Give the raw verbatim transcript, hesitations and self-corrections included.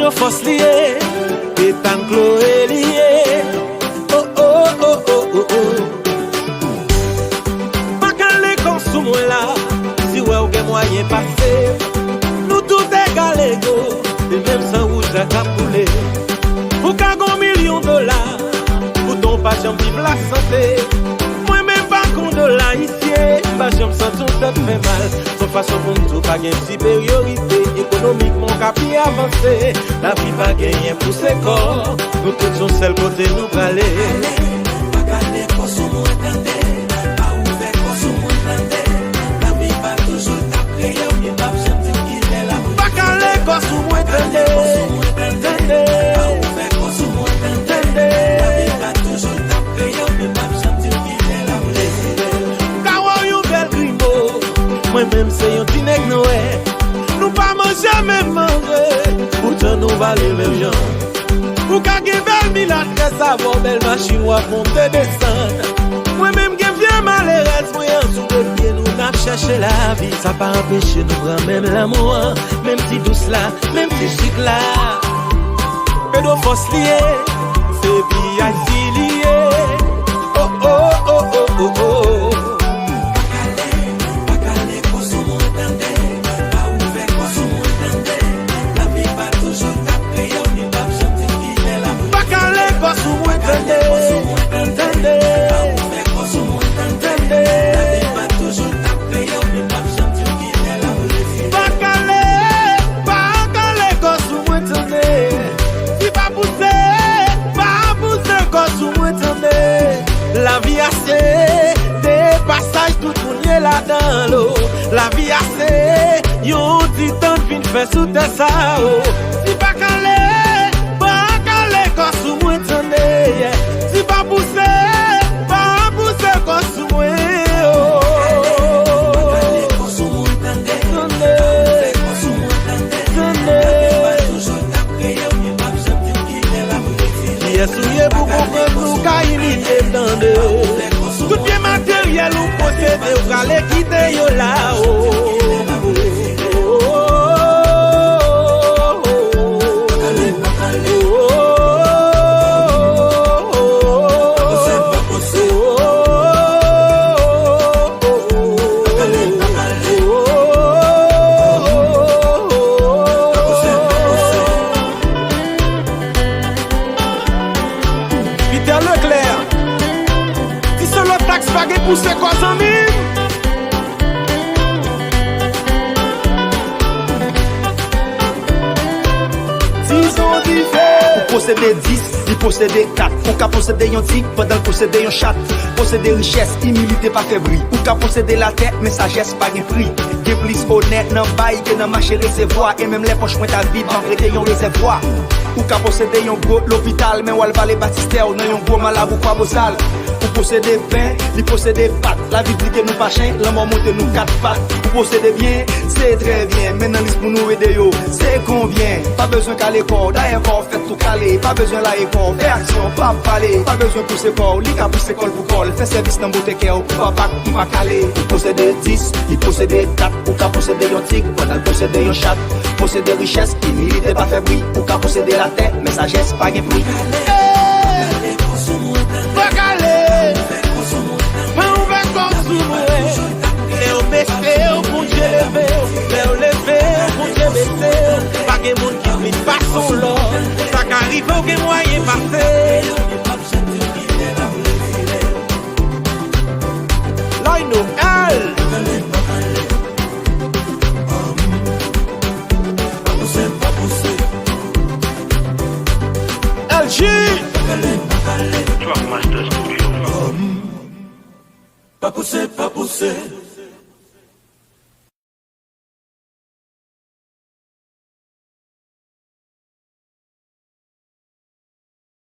Fòs li ye, Etan Chloé li ye. Oh, oh, oh, oh, oh, oh. Pa kale kò sou mwen la, si w wè w gen mwayen pase. Nou tout egal ego, e menm san wouj la k ap koule. Ou ka gon milyon dola, poutan w pa janm viv lasante. Mwen menm pa gon dola isye, m pa janm santi yon tèt fè mal. Se yon fason pou m di w pa gen siperyorite, ekonomikman w ka pi avanse. Lavi pa genyen pouse kò, nou tout se yon sèl kote nou prale. Pa kale kò sou mwen tande, pa ouvè kò sou mwen tande. Lavi pa toujou t ap kreye w, li p ap janm di w kilè l ap rete. Pa kale kò sou mwen tande, tande. Pa ouvè kò sou mwen tande, tande. Lavi pa toujou t ap kreye w, li p ap janm di w kilè l ap rete. Ka wè w yon bèl grimo, mwen menm se yon ti nèg nwè. Nou pa manje menm manje, poutan nou pale menm jan. Ou ka gen bèl milatrès avè w, bèl machin w ap monte desann. Mwen menm gen vye malerèz mwen an, sou de pye nou n ap chèche lavi. Sa pa anpeche nou pran menm lanmou an, menm ti dous la, menm ti sik la. Pedro fòs li ye, se V I C li ye. Oh, oh, oh, oh, oh, oh. Pa kale, pa kale kò sou mwen tande, pa ouvè kò sou mwen tande. Lavi pa toujou t ap kreye w, li p ap janm di w kilè l ap rete. Pa kale kò sou mwen tande, tande. Pa ouvè kò sou mwen tande, tande. Lavi pa toujou t ap kreye w, li p ap janm di w kilè l ap rete. Pa kale, pa kale kò sou mwen tande. Si pa pouse, pa pouse kò sou mwen tande. Lavi a se de pasaj, tout moun ye ladan l o. Lavi a se yon ti tan n vin fè sou tè sa o. Si pa kale, pa kale kò sou mwen tande. Si pa pouse, pa pouse kò sou mwen o. Tande, tande. Kiyès ou ye pou konprann nou ka imite m tande? Tout byen materyèl ou posede, ou prale kite yo la o. Peter Leclerc, ti solo taks pa gen pouse kò zanmi m. Ti son dife. Ou posede dis, li posede kat. Ou ka posede yon tig pandan l posede yon chat. Posede richès, imilite pa fè bri. Ou ka posede latè, men sajès pa gen pri. Gen plis onè nan bay ke nan mache resevwa. E menm lè pòch mwen ta vid, m ap rete yon rezèvwa. Ou ka posede yon gwo lopital, men w al vale batistè w nan yon gwo malabou Kwabosal. Ou posede pen, li posede pat. Lavi di ke nou pa chen, lanmò monte nou kat pat. Ou posede byen, se trè byen. Men nan lis pou nou ede yo, se konbyen? Pa bezwen kale kò w, dayè kò w fèt tou kale. Pa bezwen lage kò w, fè aksyon, pa pale. Pa bezwen pouse kò w, li ka pouse kò l pou kò l. Fè sèvis nan bote kè w, pou papa k m pa kale. Ou posede dis, li posede kat. Ou ka posede yon tig pandan l posede yon chat. Posede richès, imilite pa fè bri. Ou ka posede latè, men sajès pa gen pri. Pa kale, pa ouvè kò sou mwen. Lè w bese w, Bondye leve w. Lè w leve w, Bondye bese w. Pa gen moun ki plis pase w lòt. Sa ka rive w gen mwayen pase. Lino L. L G. Drop Master Studio. Pa pouse, pa pouse.